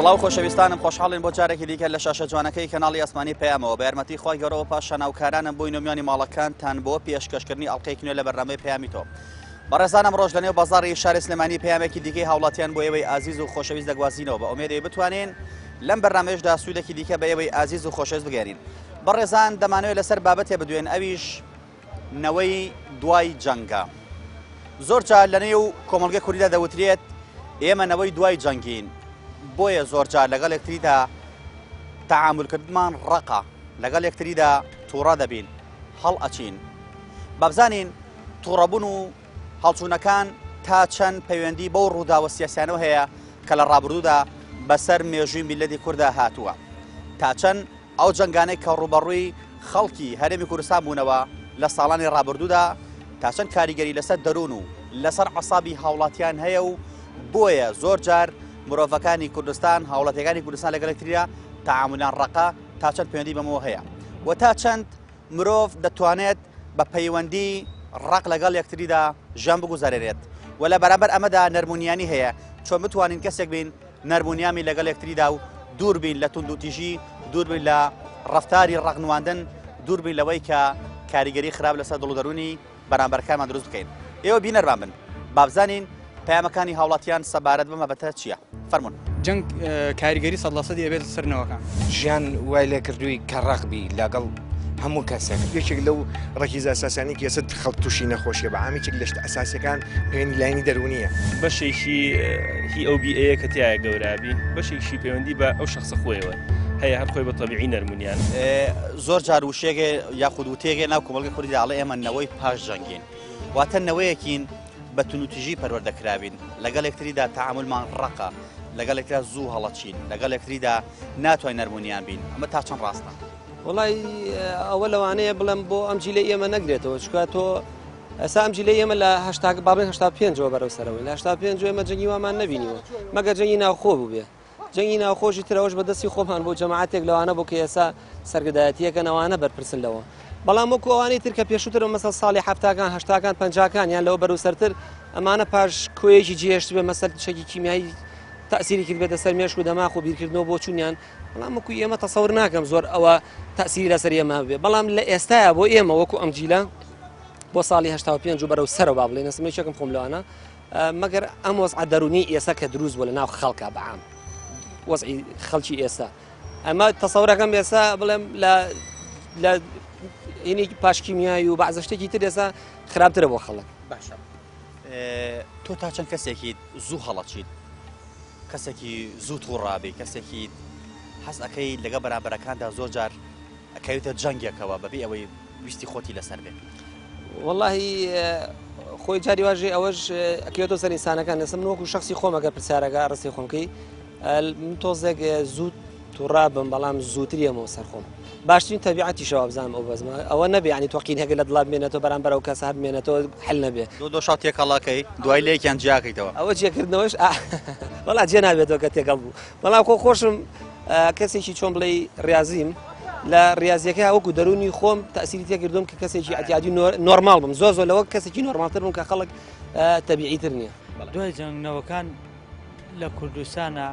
سڵاو خۆشەویستانم خۆشحاڵین بۆ جارێکی دیکە لە شاشە جوانەکەی کەناڵی ئاسمانی پەیامەوە بە یارمەتی خوای گەورەوە پاش شاناوکارانم بۆی نۆمیانی ماڵەکانتان بۆ پێشکەشکردنی ئەڵلقەیەکی نوێ لە بەرنامەی پەیامی تۆ. بەڕێزان ئەمڕۆژ لە نێو بازاڕی شاری سلێمانی پەیامێکی دیکەی هاوڵاتیان بۆ ئێوەی ئازیز و خۆشەویست دەگوازینەوە بە ئومێدەوەی بتوانین لەم بەرنامەیەشدا سوودێکی دیکە بە ئێوەی ئازیز و خۆشەویست بگەیەنین. بەڕێزان دەمانەوێت لەسەر بابەتێ بدوێن ئەویش نەوەی دوای جەنگە. زۆر جار لە نێو کۆمەڵگەی کوردیدا دەوترێت ئێمە نەوەی دوای جەنگین بۆیە زۆر جار لەگەڵ یەکتریدا تەعامولکردنمان ڕەقە لەگەڵ یەکتریدا تووڕە دەبین هەڵ ئەچین بابزانین تووڕەبوون و هەڵچوونەکان تا چەند پەیوەندی بەو ڕووداوە سیاسیانەوە هەیە کە لە ڕابردوودا بەسەر مێژووی میللەتی کورددا هاتووە تا چەند ئەو جەنگانەی کە ڕووبەڕووی خەڵکی هەرێمی کوردستان بوونەوە لە ساڵانی ڕابردوودا تا چەند کاریگەری لەسەر دەروون و لەسەر عەسابی هاوڵاتیان هەیە و بۆیە زۆر جار مرۆڤەکانی کوردستان هاوڵاتیەکانی کوردستان لەگەڵ یەکتریدا تەعامولیان ڕەقە تا چەند پەیوەندی بەمەوە هەیە و تا چەند مرۆڤ دەتوانێت بە پەیوەندی ڕق لەگەڵ یەکتریدا ژیان بگوزارێنێت و لە بەرامبەر ئەمەدا نەرمونیانی هەیە چۆن بتوانین کەسێک بین نەرمونیامی لەگەڵ یەکتریدا و دوور بین لە توندوتیژی دوور بین لە ڕەفتاری ڕەقنواندن دوور بین لەوەی کە کاریگەری خراپ لەسەر دڵ و دەروونی بەرامبەرەکانمان دروست بکەین ئێوە بینەرمان بن بابزانین پەیامەکانی هاوڵاتیان سەبارەت بەم بابەتە چییە؟ فەرموون. جەنگ کاریگەری سەد لە سەدی ئەبێت لەسەر نەوەکان. ژیان وای لێکردووی کە ڕەق بی لەگەڵ هەموو کەسێک. یەکێک لەو ڕەگیزە ئەساسیانەی کە ئێستا خەڵک تووشی نەخۆشیە بە عام یەکێک لە شتە ئەساسیەکان پەیوەندی لایەنی دەروونیە. بەشێکی هی ئەو بیئەیە کە تیایا گەورە بی، بەشێکیشی پەیوەندی بە ئەو شەخسە خۆیەوە هەیە، هەر خۆی بە تەبیعی نەرمونیان. زۆر جار وشەیەک یاخود وتەیەک ناو کۆمەڵگەی کوردیدا ئەڵێ ئێمە نەوەی پاش جەنگین واتە نەوەیەکین بە توندوتیژی پەروەردە کراوین، لەگەڵ یەکتریدا تەعامولمان ڕەقە، لەگەڵ یەکترا زوو هەڵەچین، لەگەڵ یەکتریدا ناتوانین نەرمونیان بین، ئەمە تا چەند ڕاستە؟ وەڵای ئەوە لەوانەیە بڵێم بۆ ئەم جیلەی ئێمە نەگرێتەوە، چونکە تۆ ئێستا ئەم جیلەی ئێمە لە هەشتا با بڵێین 85ەوە بەرەو سەرەوەین، لە 85 ئێمە جەنگی وامان نەبینیوە، مەگەر جەنگی ناوخۆ بووبێ. جەنگی ناوخۆشی تر ئەوەش بە دەستی خۆمان بۆ جەماعەتێک لەوانە بۆ کە ئێستا سەرکردایەتیەکەن ئەوانە بەرپرسن لەوە بەڵام وەکو ئەوانەی تر کە پێشووتر مەسەل ساڵی حەفتاکان هەشتاکان پەنجاکان یان لەوە بەرەو سەرتر ئەمانە پاش کۆیەکی جێهێشت بێ مەسەل چەکی کیمیایی تەسیری کردبێتە سەر مێشک و دەماخ و بیرکردنەوە بۆ چوونیان بەڵام وەکو ئێمە تەسەور ناکەم زۆر ئەوە تەسیری لەسەر ئێمە بێ بەڵام لە ئێستایا بۆ ئێمە وەکو ئەم جیلە بۆ ساڵی 85 و بەرەو سەرەوە با بڵێین ئەسم یەکێکم خۆم لەوانە مەگەر ئەم وەزعە دەروونی ئێستا کە دروست بووە لە ناو خەڵکا بە عام وەزعی خەڵکی ئێستا ئەمە تەسەورەکەم ئێستا بڵێم لە لە هینێکی پاش کیمیایی و بەعزە شتێکی تر ئێستا خراپترە بۆ خەڵک. باشە تۆ تا چەند کەسێکیت زوو هەڵەچیت کەسێکی زوو تووڕابی کەسێکیت حەز ئەەکەی لەگە بەرامبەرەکاندا زۆر جار ئەکەویتە جەنگێکەوە بەبێ ئەوەی ویستی خۆتی لەسەر بێ. وەڵاهی خۆی جاری واژێ ئەوەش ئەکەوێتەوە سەر ئینسانەکان ئێستا من وەکو شخصی خۆم ئەگەر پرسیارەکە ڕستی خۆم کەی من تۆزێک زوو تووڕا بم بەڵام زووتر یەمەوە سەر خۆم باشترین تەبیعەتیشەوە بزانم ئەو بەزمە ئەوە نەبێ ینی تۆقین هەگە لە دڵا بمێنێتەوە بەرامبەر ئەو کەسە هەر بمێنێتەوە حل نەبێ دۆ دۆشاو تێکەڵەکەی دوای لێکیان جیاکەیتەوە ئەوە جێکردنەوەش وەڵا جێ نابێتەوە کە تێکەڵ بوو بەڵام خۆ خۆشم کەسێکی چۆن بڵێی ڕاضیم لە ڕاضیەکە وەکو دەرونی خۆم تەسیری تێکردوم کە کەسێکی ئەتیادی نۆرمال بم زۆر زۆر لەوە کەسێکی نۆرمالتر بووم کە خەڵک تەبیعیتر نییە. دوای جەنگنەوەکان لە کوردستانە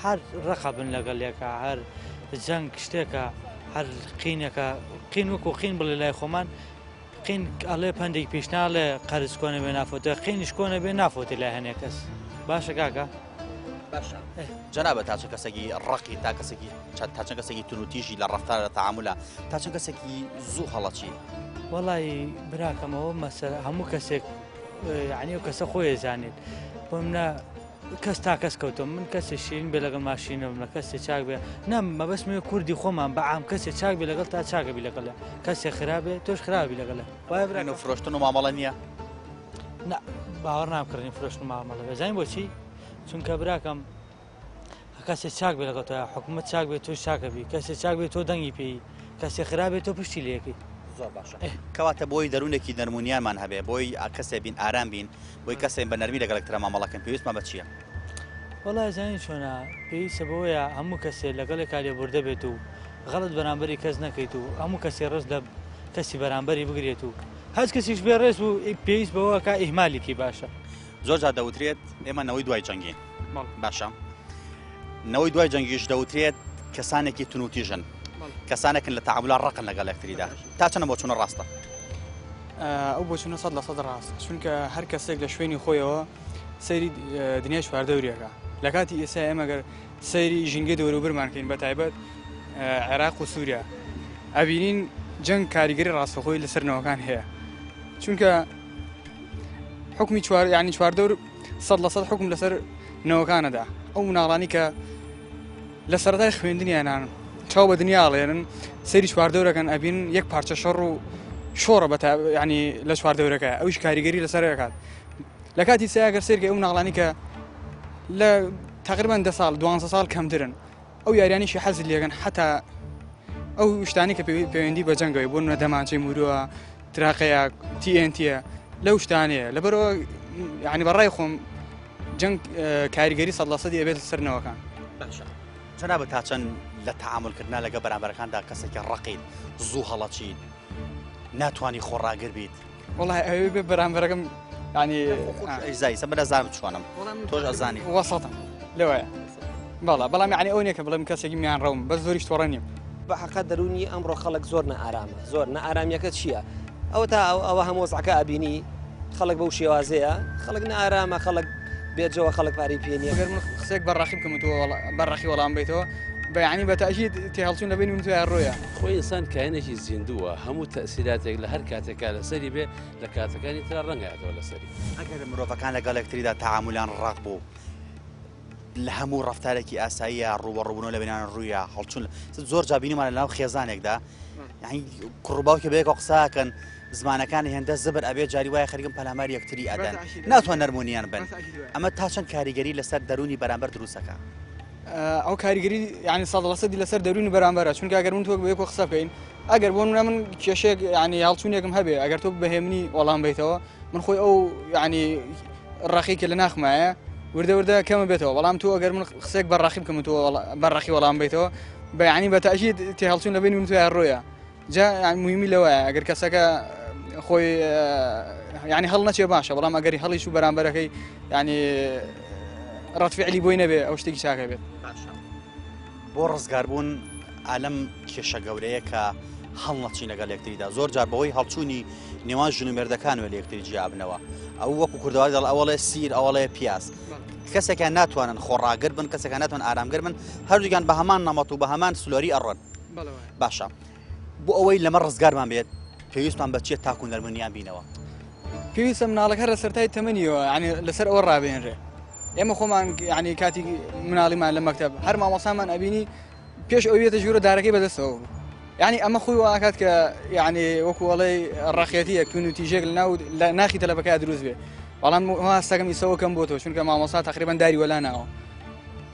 هەر ڕقە بن لەگەڵ یەکە هەر جەنگ شتێکە هەر قینەکە قین وەکو قین بڵێ لای خۆمان قین ئەڵێ پەندێک پیش ناڵێ قەرز کۆنە بێ نافۆتە قینیش کۆنە بێ نافۆتێ لای هەنێ کەس باشە کاکە باشە جەنابە تا چە کەسێکی ڕقی تا کەسێکی تا چەند کەسێکی تونوتیژی لە ڕفتار لە تەعامولە تا چەند کەسێکی زوو هەڵەچی وەڵی براکەمەوە مەسەر هەموو کەسێک یعنی ئەو کەسە خۆی زانێت بۆ منە کەس تا کەس کەوتم من کەسێ شیرین بێ لەگەڵ ماشینە بم لە کەسێ چاک بێ نە مەبەستم کوردی خۆمان بە عام کەسێ چاک بێ لەگەڵ تا چاکە بی لەگەڵە کەسێ خراپێ تۆش خراپی لەگەڵە وایە برا و فرۆشتن و مامەڵە نییە نا باوەڕ ناکڕین فرۆشتن و مامەڵە بەزانین بۆچی چونکە براکەم کەسێ چاک بێ لەگەڵ تۆ حکوومەت چاک بێ تۆش چاکە بی کەسێ چاک بێ تۆ دەنگی پێی کەسێ خراپ بێ تۆ پشتی لێکەی زۆر باشە کەواتە بۆی دەروونێکی نەرمونیانمان هەبێ بۆی کەسێ بین ئارام بین بۆی کەسێک بە نەرمی لەگەڵ یەکترا مامەڵە کەن پێویستمان بە چییە؟ وەڵا زانی چۆنە پێویستە بەوەیە هەموو کەسێ لەگەڵێکا لێبوردە بێت و غەڵەت بەرامبەری کەس نەکەیت و هەموو کەسێ ڕێز لە کەسی بەرامبەری بگرێت و هەچ کەسیش بێ ڕێز بوو پێویست بەوە کا ئیهمالی کەی باشە. زۆر جار دەوترێت ئێمە نەوەی دوای جەنگین باشە نەوەی دوای جەنگیش دەوترێت کەسانێکی تونوتیژن کەسانێکن لە تەعامولا ڕەقن لەگەڵ یەکتریدا تا چەند بۆچوونە ڕاستە؟ ئەو بۆچوونە 100% ڕاست چونکە هەر کەسێک لە شوێنی خۆیەوە سەیری دنیای چواردەوریەکە لە کاتی ئێستا ئێمە گەر سەیری ژینگەی دەوروبەرمان کەین بە تایبەت عێراق و سووریا ئەبینین جەنگ کاریگەری ڕاستەخۆی لەسەر نەوەکان هەیە چونکە حکمی چوار ینی چواردەور 100% حکم لەسەر نەوەکانەدا ئەو مناڵانی کە لە سەرەتای خوێندنیانان چاو بە دنیا ئەڵێنن سەیری چواردەورەکەن ئەبین یەک پارچە شەڕ و شۆڕە بە ینی لە چواردەورەکە ئەوش کاریگەری لەسەر ئەکات لە کاتی سیاگەر سێرکە ئەو مناڵانی کە لە تقریبان ده ساڵ دوانزە ساڵ کەمترن ئەو یاریانیشی حەزی لێگەن حتا ئەو شتانی کە پەیوەندی بە جەنگەوەی بۆ نە دەمانچەی موروە تراقەیە TNT لەو شتانەیە لەبەرەوە یعنی بەڕای خۆم جەنگ کاریگەری 100% ئەبێت لەسەر نەوەکان. باشە جەنابت تا چەند لە تەعامولکردنا لەگە بەرامبەرەکاندا کەسێکی ڕەقیت زوو هەڵەچیت ناتوانی خۆڕاگر بیت؟ وەڵای ئەوێ بێ بەرامبەرەکەم ینی ئەیزای سە بەرەزانم چۆنم تۆش ئەزانی وەسەتم لەوەیە بەڵا بەڵام یعنی ئەو نییە کە بڵێم کەسێکی میان ڕەوم بەس زۆریش تۆڕە نیم. بە حەقە دەروونی ئەمڕۆ خەڵک زۆر نائارامە زۆر نائارامیەکە چییە؟ ئەوە تا ئەوە هەموو وەزعەکە ئەبینی خەڵک بەو شێوازەیە خەڵک نائارامە خەڵک بێجەوە خەڵک پارەی پێ نییە. گەر من قسەیەک بە ڕەقی بکەم و تۆ بە ڕەقی وەڵام بەیتەوە بە یعنی بە تەئکید تێهەڵچوون لە بەینی من و تۆیا ڕوویە. خۆی ئینسان کائینێکی زیندووە هەموو تەئسیراتێک لە هەر کاتێکا لەسەری بێ لە کاتەکانی ترا ڕەنگایەتەوە لەسەری. ئەگەر مرۆڤەکان لەگەڵ یەکتریدا تەعامولیان ڕەق بوو لە هەموو ڕەفتارێکی ئاساییە ڕووبەڕووبوونەوە لە بینان ڕوویە هەڵچوون زۆر جا بینیمان لە ناو خێزانێکدا یعنی کوڕ و باوکی بەیەکەوە قساکەن زمانەکانی هێندە زبر ئەبێ جاری وایە خەریکم پەلاماری یەکتری ئەدەن ناتوان نەرمونیان بن ئەمە تا چەند کاریگەری لەسەر دەروونی بەرامبەر دروستەکە ئەو کاریگەری یعنی 100% لەسەر دەروونی بەرامبەرە چونکە ئەگەر من تۆ بەیەکەوە قسە بکەین ئەگەر بۆ منە من کێشێک یعنی هەڵچوونێکم هەبێ ئەگەر تۆ بەهێمنی وەڵام بیتەوە من خۆی ئەو یعنی ڕەقی کە لە ناخمایە وردە وردە کەمە بێتەوە بەڵام تۆ ئەگەر من قسێک بە ڕەقی بکەم تۆ بە ڕەقی وەڵام بیتەوە بە یعنی بە تاکید تێهەڵچوون لە بین من تۆ ڕۆیە جا موهیمی لەوەیە ئەگەر کەسەکە خۆی یعنی هەڵ نەچێ باشە بەڵام ئەگەری هەڵیش و بەرامبەرەکەی یعنی ڕەتفعلی بۆی نەبێ ئەو شتێکی چاکە بێت باشە بۆ ڕزگاربوون ئالەم کێشە گەورەیە کە هەڵنەچین لەگەڵ یەکتریدا زۆر جار بەهۆی هەڵچوونی نێوان ژن و مێردەکان لە یەکتری جیابنەوە ئەو وەکو کوردەواری دەڵ ئەوەڵێ سیر ئەوەڵێ پیاز کەسێکیان ناتوانن خۆڕاگر بن کەسێکان ناتوان ئارامگر بن هەردووکیان بە هەمان نەمەت و بە هەمان سلۆری ئەڕۆن باشە بۆ ئەوەی لەمە ڕزگارمان بێت پێویستمان بە چیە تاکو نەرمنیان بینەوە؟ پێویستە مناڵەکە لە سەرتای تەمەنیەوە یعنی لەسەر ئەوە ڕابێنرێ ئێمە خۆمان یعنی کاتی مناڵیمان لە مەکتب هەر مامۆسامان ئەبینی پێش ئەوێتە ژوورە دارەکەی بەدەستەوە بوو یعنی ئەمە خۆی واکات کە یعنی وەکو ئەڵێ ڕەخێتیەک تون و تیژێک لە ناو لە ناخی تەلەبەکە دروست بێ بەڵام هەستەکەم ئیسەوە کەم بۆتەوە چونکە مامۆسا تقریبا داری وەلا ناوە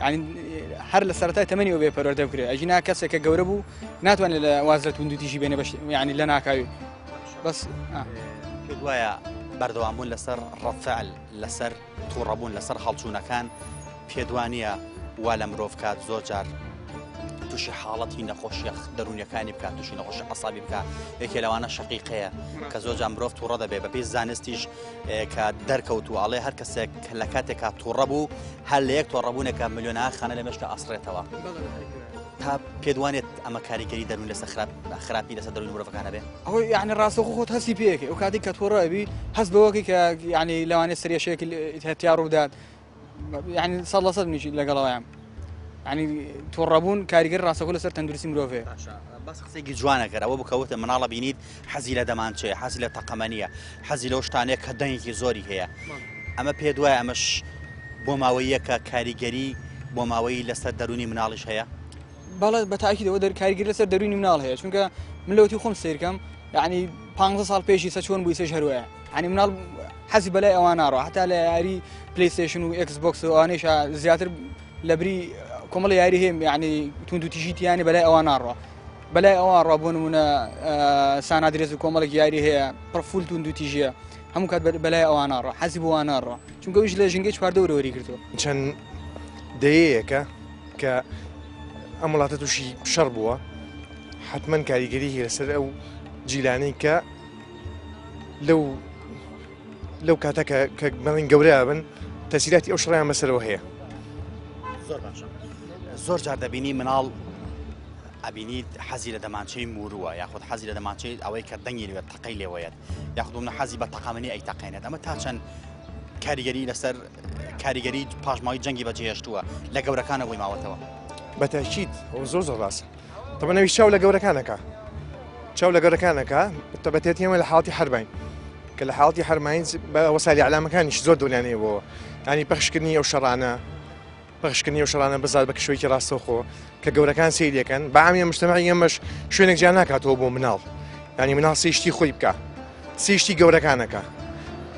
یعنی هەر لە سەرەتای تەمەنیەوە بێ پەروەردە بکرێت ئەگینا کەسێک کە گەورە بوو ناتوانێت لە واز لە توندوتیژی بێنێ بەش یعنی لە ناکاوی بەس پێت وایە بەردەوامبوون لەسەر ڕەفعل لەسەر تووڕەبوون لەسەر هەڵچوونەکان پێدوانە وا لە مرۆڤ کات زۆر جار تووشی حاڵەتی نەخۆشیە دەروونیەکانی بکات تووشی نەخۆشی عسابی بکات یەکێ لەوانە شەقیقەیە کە زۆر جار مرۆڤ تووڕە دەبێت بەپێی زانستیش کە دەرکەوتووە ئەڵێ هەر کەسێک لە کاتێکا تووڕە بوو هەر لە یەک تۆڕەبوونێکە ملیۆنەها خانە لە مێشکە ئاسڕێتەوە تا پێدوانێت ئەمە کاریگەری دەروون لەسەر خراپ خراپی لەسەر دەروونی مرۆڤەکان هەبێ ئەوە یعنی ڕاستەوخۆ خۆت هەستی پێیەکەی ئەو کاتێک کە تووڕە ئەبی هەست بەوەکەی کە یعنی لەوانەیە سەرێشەیەکی تیا ڕوودات یعنی 100% منیش لەگەڵەوەیان یعنی تووڕەبوون کاریگەر ڕاستەخۆ لەسەر تەندروستی مرۆڤ هەیە باس قسەیەکی جوانە کرد ئەوە بکەوتە مناڵە بینیت حەزی لە دەمانچەیە حەزی لە تەقەمەنیە حەزی لەو شتانەیە کە دەنگێکی زۆری هەیە ئەمە پێ دوایە ئەمەش بۆ ماوەیەکە کاریگەری بۆ ماوەی لەسەر دەرونی مناڵیش هەیە بەڵێ بە تاکیدەوە دەر کاریگەری لەسەر دەرونی مناڵ هەیە چونکە من لەوەتی خۆم سیرکەم یعنی 15 ساڵ پێشی سە چۆن بووی سەش هەروەیە یعنی مناڵ حەزی بەلای ئەوان ناڕۆ هەتا لە یاری پلیستشن و ئێکس بۆکس و ئەوانەیش زیاتر لەبری کۆمەڵی یاری هەیە یعنی توند و تیژی تیانە بەلای ئەوان ناڕۆ بەلای ئەوان ڕۆ بۆ نمونە سانادرێز و کۆمەڵێک یاری هەیە پڕ full توند و تیژیە هەموو کات بەلای ئەوان ناڕۆ حەزی بۆ وان ناڕۆ چونکە ئەویش لە ژینگەی چواردەورە وەری گرتووە. چەند دەیەیەکە کە ئەم وڵاتە تووشی شەڕ بووە حتمما کاریگەری هەیە لەسەر ئەو جیلانەی کە لەو لەو کاتە کە کە بڵین گەورە بن تەسیراتی ئەو شڕیان بەسەرەوە هەیە. زۆر باشە. زۆر جار دەبینی مناڵ ئەبینیت حەزی لە دەمانچەی مورووە یاخود حەزی لە دەمانچەی ئەوەی کە دەنگی لێ تەقەی لێوەیەت یاخود منە حەزی بە تەقەمەنی ئەی تەقێنێت ئەمە تا چەند کاریگەری لەسەر کاریگەری پاشماوەی جەنگی بەجێهێشتووە لە گەورەکانە بۆی ماوەتەوە. بەتەکید ئەوە زۆر زۆر ڕاستە تەبەن ئەویش چاو لە گەورەکانەکە چاو لە گەورەکانەکە تەبەتێت ئێمە لە حاڵەتی حەربین کە لە حاڵەتی حەرماین بە وەسایلی ئەعلامەکانیش زۆر دۆریان هەیە بۆ ینی پەخشکردنی ئەو شەڕانە پەخشکردنی ئەو شەڕانە بزات بە کشوەیەکی ڕاستەوخۆ کە گەورەکان سەیری دەکەن بە عامی مجتەمەعی ئێمەش شوێنێک جیا ناکاتەوە بۆ مناڵ ینی مناڵ سەیشتی خۆی بکە سەیشتی گەورەکانەکە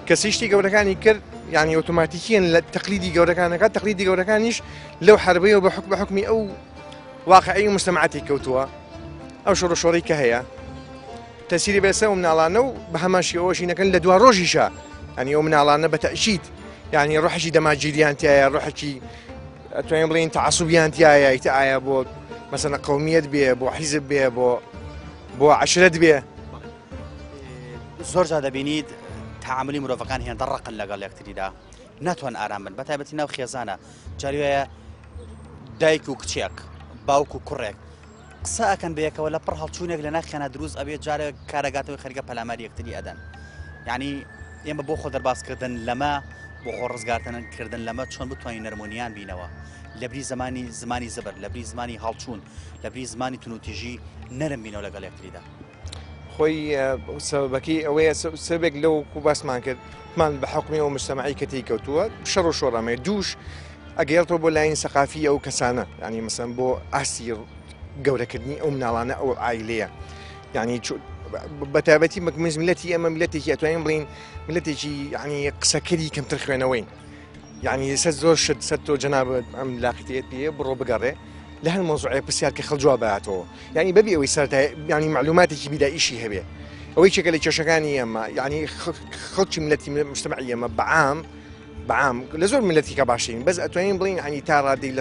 کە سەیشتی گەورەکانی کرد یعنی ئۆتۆماتیکیان لە تەقلیدی گەورەکانەکە تەقلیدی گەورەکانیش لەو حربەیەوە بە حکم بە حکمی ئەو واقعی مجتەمعاتی کەوتووە ئەو شۆڕشۆڕی کە هەیە تەسیری بەسە و مناڵانە و بە هەمان شێوەشی نەکەن لە دوا ڕۆژیشە ئەنی ئەو مناڵانە بە تەئکید یعنی ڕۆحێکی دەماگیریان تایە ڕۆحێکی ئەتوانین بڵێین تەعەسوبیان تایە ئیتر ئایا بۆ مەسەنە قەومیەت بێ بۆ حیزب بێ بۆ بۆ عەشرەت بێ. زۆر جار دەبینیت تەعاملی مرۆڤەکان هێندە ڕەقن لەگەڵ یەکتریدا ناتوان ئارام بن بەتایبەتی ناو خێزانە جاری وایە دایک و کچێک باوک و کوڕێک قسە ئەکەن بەیەکەوە لە پڕ هەڵچوونێک لە ناخیانە دروست ئەبێت جارێک کارەگاتەوەی خەریکە پەلاماری یەکتری ئەدەن یعنی ئێمە بۆ خۆ دەربازکردن لەمە بۆ خۆ ڕزگارتن کردن لەمە چۆن بتوانین نەرمونیان بینەوە لەبری زمانی زمانی زبر لەبری زمانی هەڵچوون لەبری زمانی تونوتیژی نەرم بینەوە لەگەڵ یەکتریدا. خۆی سەبەکەی ئەوەیە سەبێک لەو کو باسمان کرد مان بە حکمی ئەو مجتەمەعی کە تێی کەوتووە شەڕ و شۆڕەمەیە دووش ئەگەێڵتەوە بۆ لاین سەقافی ئەو کەسانە ینی مەسەن بۆ ئاستی گەورەکردنی ئەو مناڵانە ئەو ئایلەیە یعنی بە تایبەتی مەکمز ملەتی ئەمە ملەتێکی ئەتوانین بڵین ملەتێکی ینی قسەکەری کەمتر خوێنەوەین یعنی سەر زۆر شت سەر تۆ جەناب ئەم لاقیتێت پێ بڕۆ بگەڕێ لە هەر مۆزوعێ پرسیار کە خەڵ جواب باتەوە یعنی بەبی ئەوەی سەرتا یعنی معلوماتێکی بیدایشی هەبێ ئەوەی چێکە لە کێشەکانی ئێمە یعنی خەڵکی ملەتی مجتمعی ئێمە بەعام بەعام لە زۆر ملەتی کە باشین بەس ئەتوانین بڵین عنی تا ڕادەی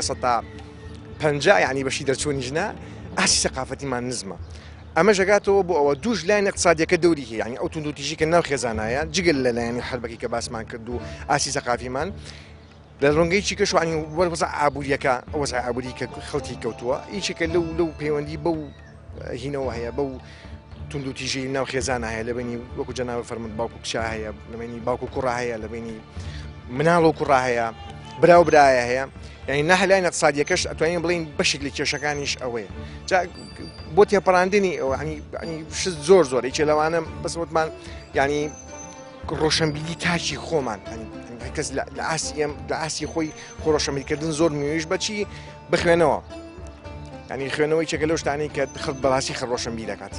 50% یعنی بەشی دەرچوونی ژنە ئاسی سەقافەتیمان نزمە ئەمە ژەگاتەوە بۆ ئەوە دووش لایەن اقتصادیەکە دەوری هەیە یعنی ئەو توندوتیژی کە ناو خێزانایە جگەل لە لایەنی حربەکەی کە باسمان کرد و ئاسی سەقافیمان لە ڕوانگەی چیکەش عنی وەر وەزع ئابووریەکە وەزع ئابووری کە خەڵکی کەوتووە یەکێکە لەو لەو پەیوەندی بەو هینەوە هەیە بەو توندوتیژی ناو خێزانە هەیە لە بینی وەکو جەنابە فەرموت باوک و کچا هەیە لە بینی باوک و کوڕە هەیە لە بینی مناڵ و کوڕە هەیە برا و برایە هەیە یعنی نەهلای اقتصادیەکەش ئەتوانین بڵین بەشێک لە کێشەکانیش ئەوەیە جا بۆ تێپەڕاندنی ئەوە ینی شت زۆر زۆر یەکێ لەوانە بەس وتمان ینی ڕۆشنبیری تاکی خۆمان کەس لە ئاستی ئەم لە ئاستی خۆی خۆ ڕۆشنبیرکردن زۆر میویش بەچی بخوێنەوە ینی خوێنەوەی چێکە لەو شتانەی کە خەڵک بەڕاستی خە ڕۆشنبیر دەکات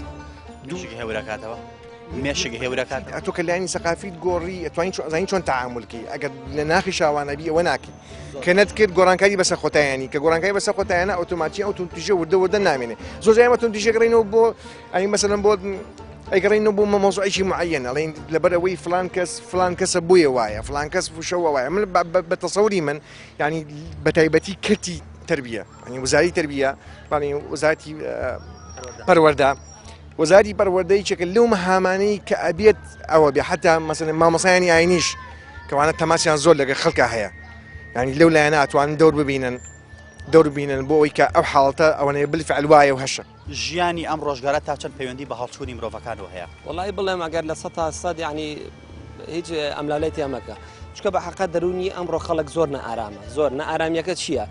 دووشک هێورەکاتەوە مێشک هێورەکات ئەتۆ کە لایەنی سەقافیت گۆڕی ئەتوانی چۆن ئەزانی چۆن تەعامولکەی ئەگەر لە ناخی شاوانەبی ئەوە ناکەی کە نەتکرد گۆڕانکاری بەسەر خۆتایانی کە گۆڕانکاری بەسەر خۆتایانە ئۆتۆماتیکی ئەو توندتیژە وردە وردە نامێنێ زۆر جار ئێمە توندتیژە گەڕێنەوە بۆ ئەی مەسەلەن بۆ ئەیگەڕێنەوە بۆ مەوزوعێکی معەیەن ئەڵێن لەبەر ئەوەی فلان کەس فلان کەسە بۆیە وایە فلان کەس فشەوە وایە من بە تەسەوری من یعنی بە تایبەتی کەرتی تربیە یعنی وزاری تربیە بەڵێ وزارەتی پەروەردە وەزاری پەروەردە یەکێکە لەو مەهامانەی کە ئەبێت ئەوە بێ حتا مەسەلەن مامۆسایانی ئاینیش کەوانە تەماسیان زۆر لەگە خەڵکە هەیە ینی لەو لایەنە ئەتوانن دەور ببینن دەور بینن بۆ ئەوەی کە ئەو حاڵەتە ئەوەنەیە بالفعل وایە و هەشە. ژیانی ئەم ڕۆژگارە تا چەند پەیوەندی بە هەڵچوونی مرۆڤەکانەوە هەیە؟ وەڵایی بڵێم ئەگەر 100% یانی هیچ ئەملالەی تیا مەکە چونکە بە حەقە دەروونی ئەمڕۆ خەڵک زۆر نائارامە زۆر نائارامیەکە چییە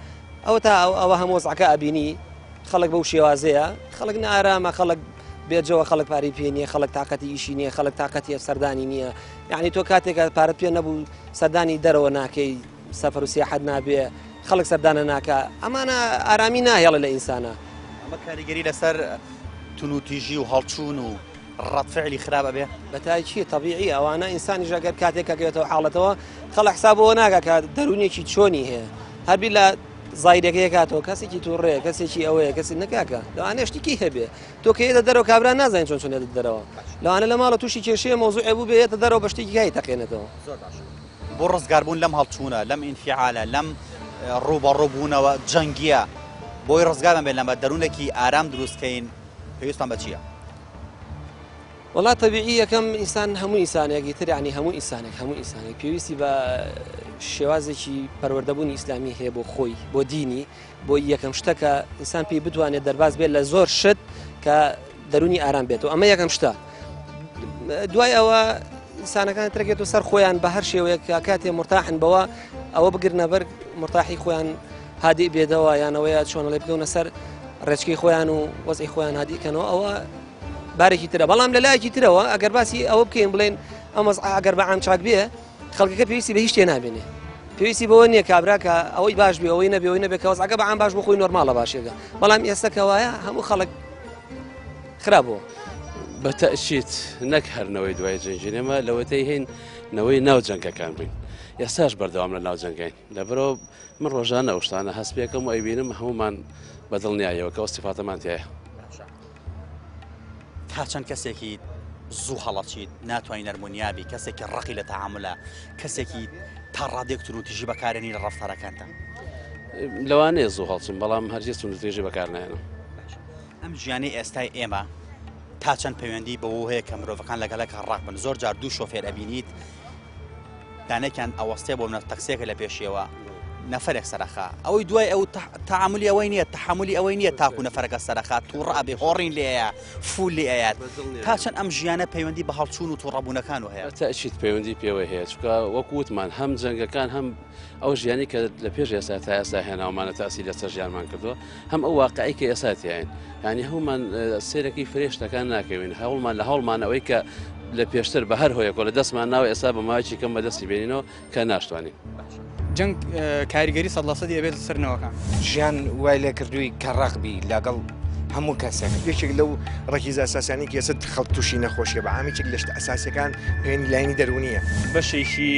ئەوە تا ئەوە هەموو وەزعەکە ئەبینی خەڵک بەو شێوازەیە خەڵک نائارامە خەڵک بێجەوە خەڵک پارەی پێ نییە خەڵک تااقەتی ئیشی نییە خەڵک تااقەتی سەردانی نییە یعنی تۆ کاتێکە پارەت پێ نەبوو سەردانی دەرەوە ناکەی سەفەر و سیاحەت نابێ خەڵک سەردانە ناکە ئەمانە ئارامی ناهێڵە لە ئینسانە. ئەمە کاریگەری لەسەر تونوتیژی و هەڵچوون و ڕەد فعلی خراپ ئەبێ؟ بەتاکی تەبیعی ئەوانە ئینسانیش ئەگەر کاتێک کەکەوێتەوە حاڵەتەوە خەڵک حساب بۆ ناکا کە دەروونێکی چۆنی هەیە هەر بیر لە زایرەکەی کاتەوە کەسێکی تووڕەیە کەسێکی ئەوەیە کەسی نەکاکە لەوانەیە شتێکی هەبێ تۆ کە یێتە دەرەوە کابرا نازانین چۆن چۆن یێتە دەرەوە لەوانە لە ماڵە تووشی کێشەیە مەوزوعێ بوو بێ یێتە دەرەوە بە شتێکی کای تەقێنێتەوە. زۆر باشە بۆ ڕزگاربوون لەم هەڵچوونە لەم ئینفیعالە لەم ڕووبەڕووبوونەوە جەنگییە بۆی ڕزگارمان بێت لەمە دەروونێکی ئارام دروست کەین پێویستمان بە چییە؟ وەڵا تەبیعی یەکەم ئینسان هەموو ئینسانێک ئیتر یعنی هەموو ئینسانێک هەموو ئینسانێک پێویستی بە. شێوازێکی پەروەردەبوونی ئیسلامی هەیە بۆ خۆی بۆ دینی بۆ یەکەم شتە کە ئینسان پێی بتوانێت دەرباز بێت لە زۆر شت کە دەرونی ئارام بێتەوە ئەمە یەکەم شتە دوای ئەوە ئینسانەکان ترەکێت و سەر خۆیان بە هەر شێوەیەک کە کاتێ مرتاحن بەوە ئەوە بگرنە بەر مرتاحی خۆیان هادی بێدەوە یانەوەیە چۆنەڵێ بکەونە سەر ڕێچکەی خۆیان و وەزعی خۆیان هادیکەنەوە ئەوە بارێکی ترە بەڵام لە لایەکی ترەوە ئەگەر باسی ئەوە بکەین بڵێن ئەم وەزعە ئەگەر بە عام چاک بێ خەڵکەکە پێویستی بە هیچ شتێ نابێنێ پێویستی بەوە نییە کابرا کە ئەوەی باش بێ ئەوەی نەبێ ئەوەی نەبێ کە وەزعەکە بە عام باش بۆ خۆی نۆرماڵە باشێکە بەڵام ئێستا کەوایە هەموو خەڵک خراپ بووە. بە تەئکید نەک هەر نەوەی دوای جەنگین ئێمە لەوەتەی هەین نەوەی ناو جەنگەکان بووین ئێستاش بەردەوام لە ناو جەنگین لەبەرەوە من ڕۆژانە ئەو شتانە هەست پێکەم و ئەیبینم هەمومان بە دڵنیایەوە کە ئەو سیفاتەمان تایە. تا چەند کەسێکی زوو هەڵەچیت ناتوانانی نەرمونیابی کەسێکی ڕقی لە تەعاملە کەسێکی تا ڕادێک تونوتیژی بەکارێنی لە ڕفتارەکانتە لەوانەیە زوو هەڵچم بەڵام هەرگیز توندوتیژی بەکارنایەنم. ئەم ژیانەی ئێستای ئێمە تا چەند پەیوەندی بەوە هەیە کە مرۆڤەکان لەگەڵەکە ڕق بن زۆر جار دوو شۆفێر ئەبینیت دانێکیان ئەوەستێ بۆ منە تەکسێکە لە پێشیەوە نەفرێک سەرخا ئەوەی دوای ئەو تعاملی ئەوەی نییە تحملی ئەوەی نییە تاکو نەفرەکە سەرخا تووڕ ئەبێ هۆڕین لێیە فول لێ ئەیات تا چەند ئەم ژیانە پەیوەندی بە هەڵچوون و تووڕەبوونەکان و هەیە تەئکید پەیوەندی پێوە هەیە چونکە وەکو وتمان هەم جەنگەکان هەم ئەو ژیانی کە لە پێش ئێستا تا ئێستا هێناومانە تاسی لەسەر ژیانمان کردووە هەم ئەو واقعی کە ئێستا تیاین یعنی هەمومان سێرەکی فرێشتەکان ناکەوین هەوڵمان لە هەوڵمان ئەوەی کە لە پێشتر بە هەر هۆیەکۆ لە دەستمان ناوە ئێستا بە ماوەیەکی کەم بەدەستی بێنینەوە کە ناشتوانین. جەنگ کاریگەری سەد لە سەدی ئەبێت لەسەر نەوەکان. ژیان وای لێ کردووی کە ڕەق بی لەگەڵ هەموو کەسێک. یەکێک لەو ڕەگیزە ئەساسیانەی کە ئێستا خەڵک تووشی نەخۆشیە بە عام یەکێک لە شتە ئەساسیەکان پەیوەندی لایەنی دەروونیە. بەشێکی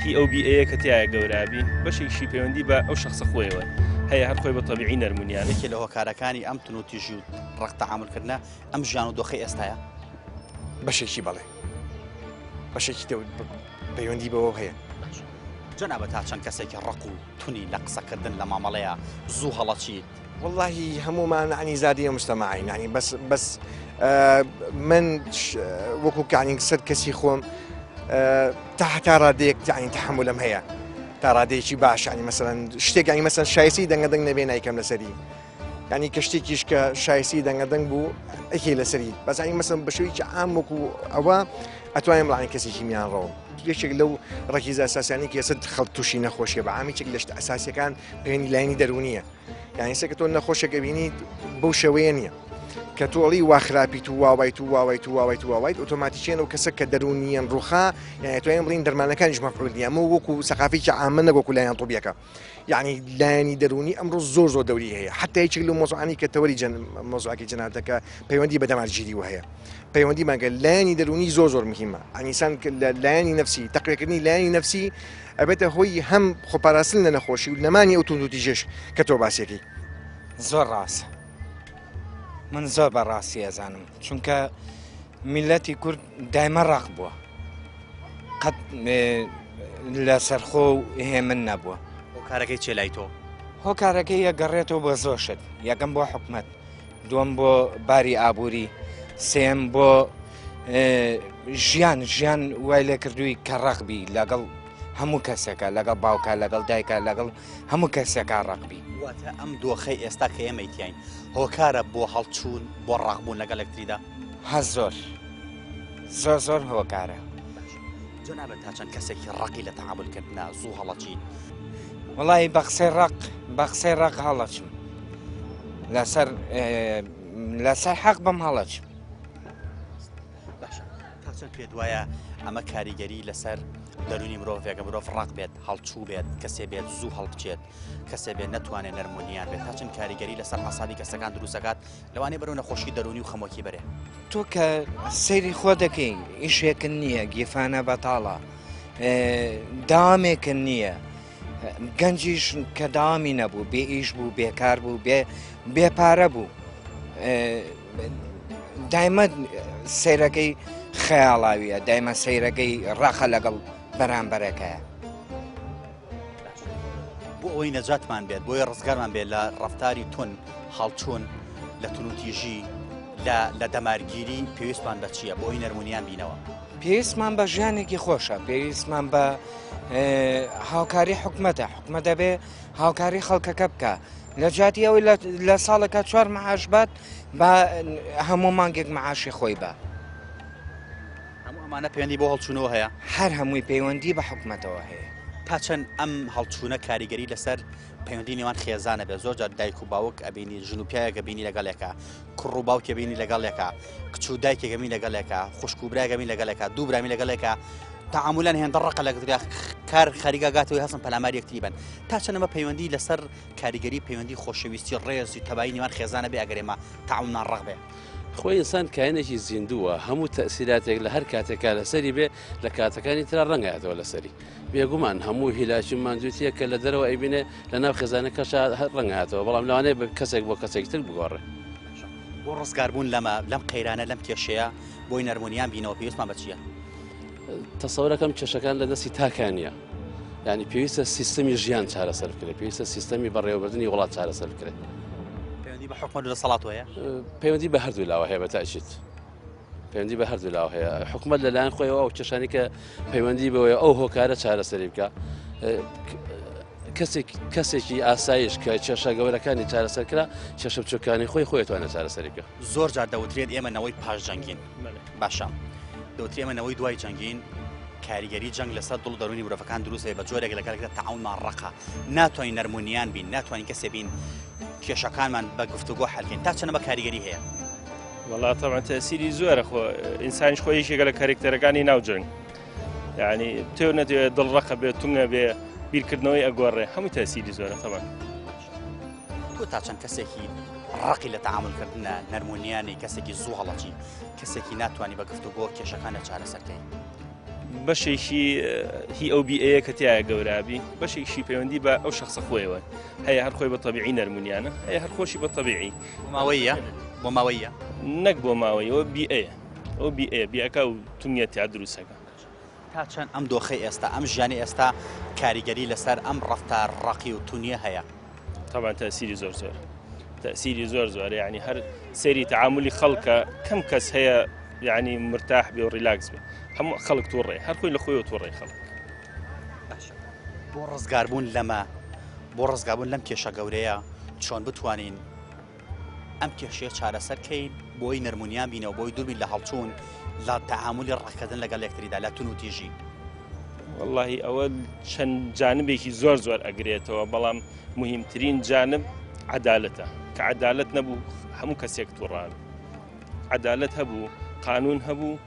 هی ئەو بیئەیە کە تیایا گەورە بی، بەشێکیشی پەیوەندی بە ئەو شەخسە خۆیەوە هەیە، هەر خۆی بە تەبیعی نەرمونیانە. یەکێ لە هۆکارەکانی ئەم توندوتیژی و ڕەق تەعامولکردنە ئەم ژیان و دۆخەی ئێستایە؟ بەشێکی بەڵێ، بەشێکی پەیوەندی بەوە هەیە. جەنابت تا چەند کەسێکی ڕەق و تونی لە قسەکردن لە مامەڵەیە زوو هەڵەچیت؟ وەڵاهی هەموومان عنی زادی مجتمعین عنی بەس بەس من وەکو کانی سەر کەسی خۆم تا هەتا ڕادەیەک عنی تحملم هەیە تا ڕادەیەکی باش عنی مەسەلەن شتێک عنی مەسەن شایسی دەنگە دەنگ نەبێ نایکەم لەسەری ینی کە شتێکیش کە شایسی دەنگە دەنگ بوو ئەکی لەسەری بەس عنی مەسەن بە شێوەیەکی عام وەکو ئەوە ئەتوانم بڵێم کەسێکی میان ڕەوم یەکێک لەو ڕەگیزە ئەساسیانەی کە ئێستا خەڵک تووشی نەخۆشیە بە عام یەکێک لە شتە ئەساسیەکان پەیوەندی لایەنی دەروونیە یعنی ئێستا کە تۆ نەخۆشێک ئەبینی بەو شێوەیە نییە کە تۆ ئەڵی وا خراپیت و واوایت و واوایت و واوایت و واوایت ئۆتۆماتیکیان ئەو کەسە کە دەروونیان ڕوخا یعنی توانین بڵین دەرمانەکانیش مەفعول نییە ئەمە وەکو سەقافێکی عامە نەک وەکو لایەن طبیەکە یعنی لایەنی دەروونی ئەمڕۆ زۆر زۆر دەوری هەیە حتی یەکێک لەو مۆزوعانی کە تەوەری جەن مۆزوعەکەی جەنابتەکە پەیوەندی بە دەمارگیریوە هەیە پەیوەندی ماگە لایەنی دەروونی زۆر زۆر مهمە ئەنیسان لە لایەنی نەفسی تەقویەکردنی لایەنی نەفسی ئەبێتە هۆی هەم خۆپاراستن لە نەخۆشی و نەمانی ئەو توندوتیژێش کە تۆ باسیەکەی. زۆر ڕاستە من زۆر بە ڕاستی ئەزانم چونکە میلەتی کورد دایمە ڕق بووە قەت لەسەرخۆ و هێمن نەبووە. هۆکارەکەی چیە لای تۆ؟ هۆکارەکەی ئەگەڕێتەوە بۆ زۆر شت یەکەم بۆ حکومەت دووەم بۆ باری ئابووری سێم بۆ ژیان ژیان وای لێ کردووی کە ڕق بی لەگەڵ هەموو کەسێکە لەگەڵ باوکە لەگەڵ دایکە لەگەڵ هەموو کەسێکا ڕق بی. واتە ئەم دۆخەی ئێستا کە ئێمەی تیاین هۆکارە بۆ هەڵچوون بۆ ڕق بوون لەگەڵ یەکتریدا؟ هە زۆر زۆر زۆر هۆکارە. جەنابت تا چەند کەسێکی ڕەقی لە تەعامول کردنا زوو هەڵەچیت؟ وەڵی بە قسەی ڕق بە قسەی ڕق هەڵەچم لەسەر لەسەر حەق بم هەڵەچم. باشە تا چەند پێت وایە ئەمە کاریگەری لەسەر دەرونی مرۆڤێکە مرۆڤ ڕق بێت هەڵچوو بێت کەسێ بێت زوو هەڵبچێت کەسێ بێت نەتوانێت نەرمونیان بێت تا چەند کاریگەری لەسەر عسابی کەسەکان دروستەکات لەوانەیە بەرەو نەخۆشی دەرونی و خەمۆکی بەرێ. تۆ کە سەیری خۆ دەکەی ئیشێکن نییە گیرفانە بەتاڵە داوامێکن نییە گەنجیش کە داوامی نەبوو بێ ئیش بوو بێکار بوو بێ بێ پارە بوو دایمە سەیرەکەی خەیاڵاویە دایمە سەیرەکەی ڕاخە لەگەڵ بەرامبەرەکەیە. بۆ ئەوەی نەجاتمان بێت بۆیە ڕزگارمان بێت لە ڕفتاری تون هەڵچوون لە تونوتیژی لە لە دەمارگیری پێویستمان بە چییە بۆ ئەوی نەرمونیان بینەوە؟ پێویستمان بە ژیانێکی خۆشە پێویستمان بە هاوکاری حکومەتە حکومە دەبێ هاوکاری خەڵکەکە بکە لە جیاتی ئەوەی لە ساڵەکە چوار معاش بات با هەموو مانگێک معاشی خۆی بە. هەموو ئەمانە پەیوەندی بۆ هەڵچوونەوە هەیە؟ هەر هەمووی پەیوەندی بە حکومەتەوە هەیە. تا چەند ئەم هەڵچوونە کاریگەری لەسەر پەیوەندی نێوان خێزانە بێت زۆر جار دایک و باوک ئەبینی ژن و پیاوێک ئەبینی لەگەڵ یەکا کوڕ و باوکێ بینی لەگەڵ یەکا کچ و دایکێک ئەبینی لەگەڵ یەکا خوشک و برایەک ئەبینی لەگەڵ یەکا دوو برامی لەگەڵ یەکا تعاملەن هێندە ڕقە لەگەڵ کار خەریکە گاتەوەی هەستن پەلاماری یەکتری بن تا چەند ئەمە پەیوەندی لەسەر کاریگەری پەیوەندی خۆشەویستی ڕێزی تەبایی نێوان خێزانە بێ ئەگەر ئێمە تەعامولمان ڕەق بێ. خۆی ئینسان کاینێکی زیندووە هەموو تەئسیراتێک لە هەر کاتێکا لەسەری بێ لە کاتەکانی ترا ڕەنگایەتەوە لەسەری بێگومان هەموو هیلاکی و ماندوێتیە کە لە دەرەوە ئەیبینێ لە ناو خێزانەکەشا هەر ڕەنگایەتەوە بەڵام لەوانەیە بە کەسێک بۆ کەسێکی تر بگۆڕێ. بۆ ڕزگاربوون لەمە لەم قەیرانە لەم کێشەیە بۆی نەرمونیان بینەوە پێویستمان بە چییە؟ تەسەورەکەم کێشەکان لە دەستی تاکا نییە یعنی پێویستە سیستەمی ژیان چارەسەر بکرێت پێویستە سیستەمی بەڕێوەبردنی وڵات چارەسەر بکرێت. پەیوەندی بە حکومەت و دەسەڵاتەوە هەیە؟ پەیوەندی بە هەردوو لاوە هەیە بە تاکید. پەیوەندی بە هەردوو لاوە هەیە حکومەت لەلایەن خۆیەوە ئەو کێشانی کە پەیوەندی بەوەیە ئەو هۆکارە چارەسەری بکە کەسێک کەسێکی ئاسایش کە کێشە گەورەکانی چارەسەر کرا کێشە بچووکانی خۆی خۆی توانێت چارەسەری بکە. زۆر جار دەوترێت ئێمە نەوەی پاش جەنگین باشە دەوترێ ئێمە نەوەی دوای جەنگین کاریگەری جەنگ لەسەر دڵ و دەروونی مرۆڤەکان دروست هەیە بە جۆرێک لەگەڵ تەعاونمان ڕەقە ناتوانین نەرمونیان بین ناتوانین کەسێ بین کێشەکانمان بە گفتوگۆ حەلکەین تا چەنەمە کاریگەری هەیە وەڵا تەبعەن تەئسیری زۆرە خۆ ئینسانیش خۆی یەکێکە لە کارێکتەرەکانی ناو جەنگ یعنی تێ نەتەوێت دڵ ڕەقە بێت تونگە بێ بیرکردنەوەی ئەگۆڕێ هەمووی تەئسیری زۆرە تەبعەن تۆ تا چەند کەسێکی ڕقی لە تەعامولکردنە نەرمونیانی کەسێکی زوو هەڵەچی کەسێکی ناتوانانی بە گفتوگۆ کێشەکان لە چارەسەرکەی بەشێکی هی ئەو بیئەیە کە تایە گەورابی بەشێکشی پەیوەندی بە ئەو شخصە خۆیەوە هەیە هەر خۆی بە تەبیعی نەرمونیانە هەیە هەر خۆشی بە تەبیعی ماوەیە بۆ ماوەیە نەک بۆ ماوەیەوە بیئەیە ئەو بیئەیە بیەکە و تونیە تیا دروستەکە تا چەند ئەم دۆخەی ئێستا ئەم ژیانی ئێستا کاریگەری لەسەر ئەم ڕەفتار ڕەقی و تونیە هەیە؟ تەبعەن تەئسیری زۆر زۆر تەئسیری زۆر زۆر یعنی هەر سەیری تەعاملی خەڵکە کەم کەس هەیە یعنی مرتاح بێ و ڕیلاکس بێ هەموو خەڵک تووڕێ هەر خۆی لە خۆیەوە تووڕێ خەڵک بۆ ڕزگاربوون لەمە بۆ ڕزگاربوون لەم کێشە گەورەیە چۆن بتوانین ئەم کێشەیە چارەسەر کەین بۆی نەرمونیان بینەوە بۆی دووربین لە هەڵچوون لە تەعاملی ڕەقکردن لەگەڵ یەکتریدا لە تون و تیژی. وەڵاهی ئەوە چەند جانبێکی زۆر زۆر ئەگرێتەوە بەڵام مهمترین جانب عەدالەتە کە عەدالەت نەبوو هەموو کەسێک تووڕان عەدالەت هەبوو قانون هەبوو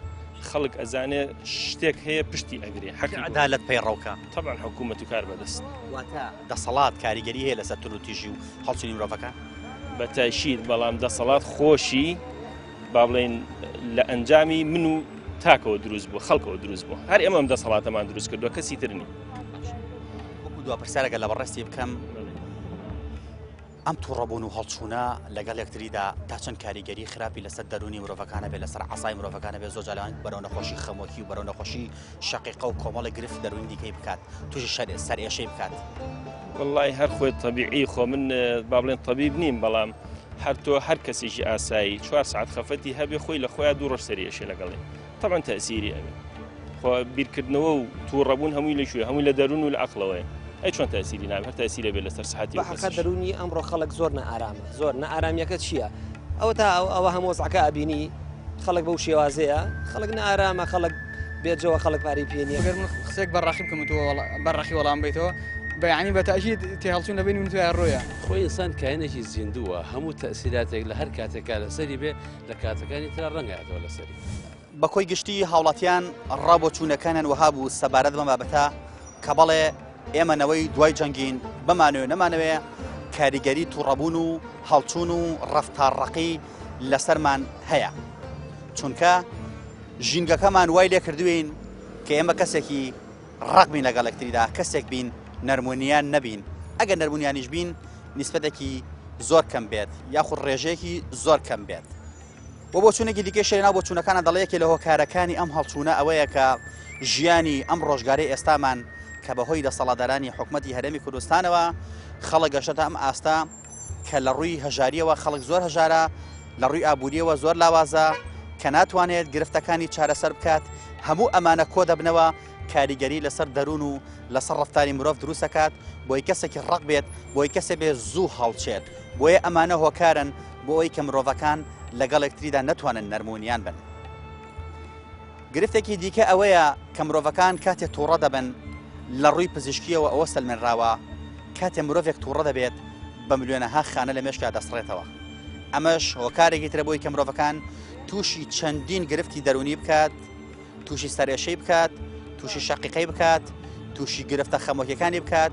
خەڵک ئەزانێ شتێک هەیە پشتی ئەگرێ حەقی عەدالەت پەیڕەوکە تەبعەن حکوومەت و کار بەدەست واتە دەسەڵات کاریگەری هەیە لەسەر توندوتیژی و هەڵچوونی مرۆڤەکان؟ بە تەئکید بەڵام دەسەڵات خۆشی با بڵێین لە ئەنجامی من و تاکەوە دروست بوو خەڵکەوە دروست بوو هەر ئێمە ئەم دەسەڵاتەمان دروست کردووە کەسی تر نی وەکو دوا پرسیارەکە لە بەڕێزتی بکەم ئەم توڕەبوون و هەڵچوونە لەگەڵ یەکتریدا تا چەند کاریگەری خراپی لەسەر دەروونی مرۆڤەکانە بێت لەسەر عەسای مرۆڤەکانە بێت زۆر جار لەوان بەرەو نەخۆشی خەمۆکی و بەرەو نەخۆشی شەقیقە و کۆمەڵێک گرفتی دەروونی دیکەی بکات تووشی سەرئێشەی بکات. وەڵڵاهی هەر خۆی تەبیعی خۆ من با بڵێن تەبیب نیم بەڵام هەر تۆ هەر کەسێکی ئاسایی چوار ساعت خەفەتی هەبێ خۆی لە خۆیان دوو ڕۆژ سەری ئێشێ لەگەڵی تەبعەن تەئسیری ئەبێ خۆ بیرکردنەوە و تووڕەبوون هەمووی لە کوێ هەمووی لە دەروون و لە عەقڵەوەیە ئەی چۆن تەئسیری نابێ هەر تەئسیری ئەبێ لەسەر سحەتی بە حەقە دەروونی ئەمڕۆ خەڵک زۆر نائارامە زۆر نائارامیەکە چییە ئەوە تا ئەوە هەموو وەزعەکە ئەبینی خەڵک بەو شێوازەیە خەڵک نائارامە خەڵک بێجەوە خەڵک پارەی پێ نییە گەر من قسەیەک بە ڕەقی بکەم و تۆ بە ڕەقی وەڵام بەیتەوە بە یعنی بە تەئکید تێهەڵچوون لە بەینی من و تۆیا ڕۆیە. خۆی ئینسان کائینێکی زیندووە هەموو تەئسیراتێک لە هەر کاتێکا لەسەری بێ لە کاتەکانی ترا ڕەنگایەتەوە لەسەری. بە کۆی گشتی هاوڵاتیان ڕا بۆچوونەکانیان وەها بوو سەبارەت بەم بابەتە کە بەڵێ ئێمە نەوەی دوای جەنگین بمانەوێ نەمانەوێ کاریگەری تووڕەبوون و هەڵچوون و ڕەفتارڕەقی لەسەرمان هەیە چونکە ژینگەکەمان وای لێکردوین کە ئێمە کەسێکی ڕق بین لەگەڵ یەکتریدا کەسێک بین نەرمونیان نەبین ئەگەر نەرمونیانیش بین نیسبەتێکی زۆر کەم بێت یاخود ڕێژەیەکی زۆر کەم بێت و بۆچوونێکی دیکەش لەناو بۆچوونەکانە دەڵێ یەکێ لە هۆکارەکانی ئەم هەڵچوونە ئەوەیە کە ژیانی ئەم ڕۆژگارەی ئێستامان کە بەهۆی دەسەڵاتدارانی حکومەتی هەرێمی کوردستانەوە خەڵک گەشتە ئەم ئاستە کە لە ڕووی هەژاریەوە خەڵک زۆر هەژارە لە ڕووی ئابووریەوە زۆر لاوازە کە ناتوانێت گرفتەکانی چارەسەر بکات هەموو ئەمانە کۆ دەبنەوە کاریگەری لەسەر دەروون و لەسەر ڕەفتاری مرۆڤ دروست دەکات بۆی کەسێکی ڕق بێت بۆی کەسێ بێ زوو هەڵچێت بۆیە ئەمانە هۆکارن بۆ ئەوی کە مرۆڤەکان لەگەڵ یەکتریدا نەتوانن نەرمونیان بن. گرفتێکی دیکە ئەوەیە کە مرۆڤەکان کاتێ تووڕە دەبن لە ڕووی پزیشکیەوە ئەوە سەلمێنراوە کاتێ مرۆڤێک تووڕە دەبێت بە ملیۆنەها خانە لە مێشکا دەسڕێتەوە ئەمەش هۆکارێکی ترە بۆی کە مرۆڤەکان تووشی چەندین گرفتی دەرونی بکات تووشی سەرێشەی بکات تووشی شەقیقەی بکات تووشی گرفتە خەمۆکیەکانی بکات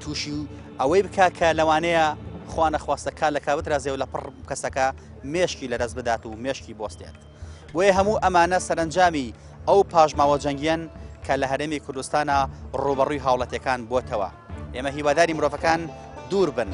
تووشی ئەوەی بکات کە لەوانەیە خوانە خواستەکە لە کابترازێ و لە پڕ کەسەکە مێشکی لەدەست بدات و مێشکی بۆستێت بۆیە هەموو ئەمانە سەرەنجامی ئەو پاشماوە جەنگیەن کە لە هەرێمی کوردستانە ڕوبەڕووی هاوڵەتەکان بۆتەوە ئێمە هیواداری مرۆڤەکان دوور بن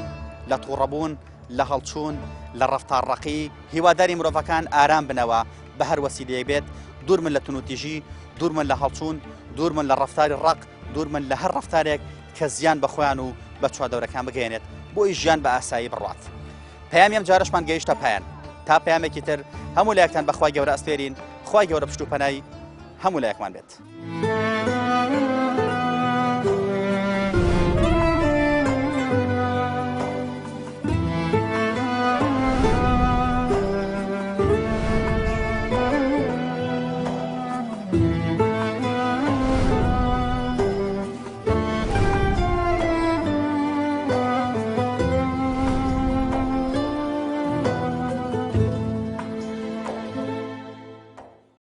لە تووڕەبوون لە هەڵچوون لە ڕفتار ڕقی هیواداری مرۆڤەکان ئارام بنەوە بە هەر وەسیلەیەک بێت دوور من لە تونوتیژی دوور من لە هەڵچوون دوور من لە ڕفتاری ڕق دوور من لە هەر ڕفتارێک کە زیان بە خۆیان و بە چواردەورەکان بگەێنێت بۆی ژیان بە ئاسایی بڕات. پەیامی ئەم جارەشمان گەیشتە پایان تا پەیامێکی تر هەموو لایەکتان بەخوای گەورە ئەسپێرین خوای گەورە پشت و پەنای هەموو لایەکمان بێت.